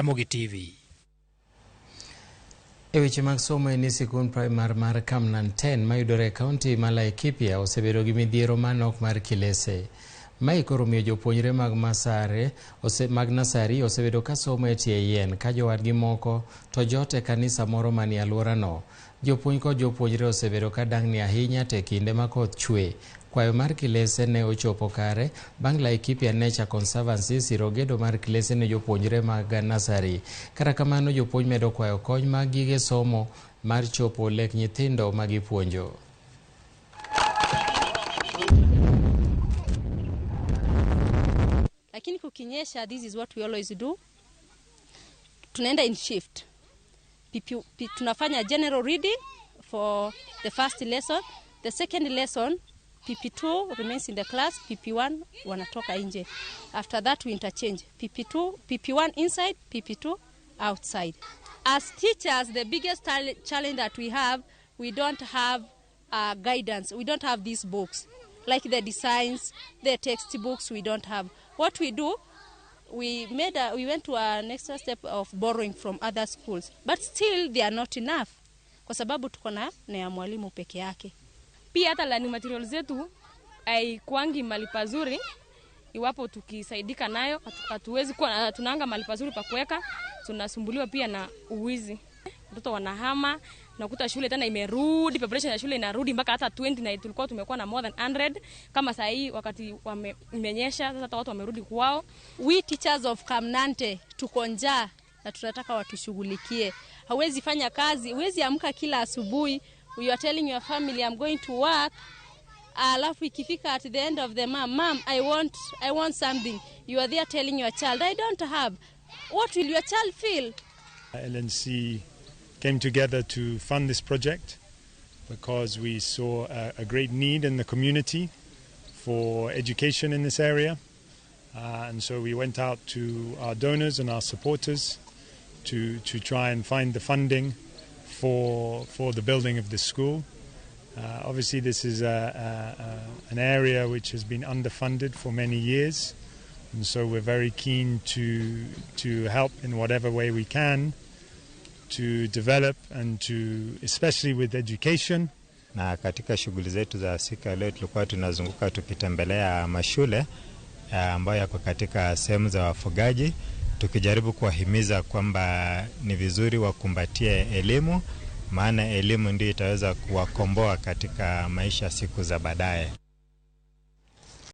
Ramogi TV. E weche mag somo en ni sikund primar mar Kamnanten mayudore e kaunti ma Laikipia osebedo gi midhiero mar nok mar kilese. Mae koro miyo jopuonjre mag Masare mag nasari osebedo ka somo e tie yien ka jowadgi moko to jot e kanisa moro manie alworano. Jopuonj kod jopuonjre osebedo ka dang'ni ahinya te kinde ma koth chwe. Kwayo mar kilese ne ochopo kare bang' Laikipia Nature Conservancy siro gedo mar kilese ne jopuonjre mag nasari. Kata kamano jopuonj medo kwayo kony mag gige somo mar chopo lek nyithindo ma gipuonjo. Lakini kukinyesha, this is what we always do. Tunaenda in shift. PP, tunafanya general reading for the first lesson. The second lesson, PP2 remains in the class, PP1 wanatoka nje. After that we interchange. PP2, PP1 inside, PP2 outside. As teachers, the biggest challenge that we have, we don't have guidance. We don't have these books. Like the designs, the textbooks, we don't have. What we do, we went to an extra step of borrowing from other schools, but still they are not enough. Kwa sababu tuko na ya mwalimu peke yake. Pia hata learning materials zetu haikuangi mahali pazuri, iwapo tukisaidika nayo hatuwezi kuwa tunaanga mahali pazuri pa kuweka, tunasumbuliwa pia na uwizi. Watoto wanahama, nakuta shule tena imerudi, preparation ya shule inarudi mpaka hata 20 na tulikuwa tumekuwa na more than 100. Kama saa hii wakati imenyesha, sasa hata watu wamerudi kwao. We teachers of Kamnante tuko njaa na tunataka watushughulikie. Hauwezi fanya kazi, huwezi amka kila asubuhi, you are telling your family I'm going to work. Alafu ikifika at the end of the month, mom, I want something. You are there telling your child, I don't have. What will your child feel? LNC came together to fund this project because we saw a great need in the community for education in this area. And so we went out to our donors and our supporters to try and find the funding for the building of this school. Obviously this is an area which has been underfunded for many years, and so we're very keen to help in whatever way we can to develop and to, especially with education. Na katika shughuli zetu za siku ya leo tulikuwa tunazunguka tukitembelea mashule ambayo yako katika sehemu za wafugaji, tukijaribu kuwahimiza kwamba ni vizuri wakumbatie elimu, maana elimu ndio itaweza kuwakomboa katika maisha siku za baadaye.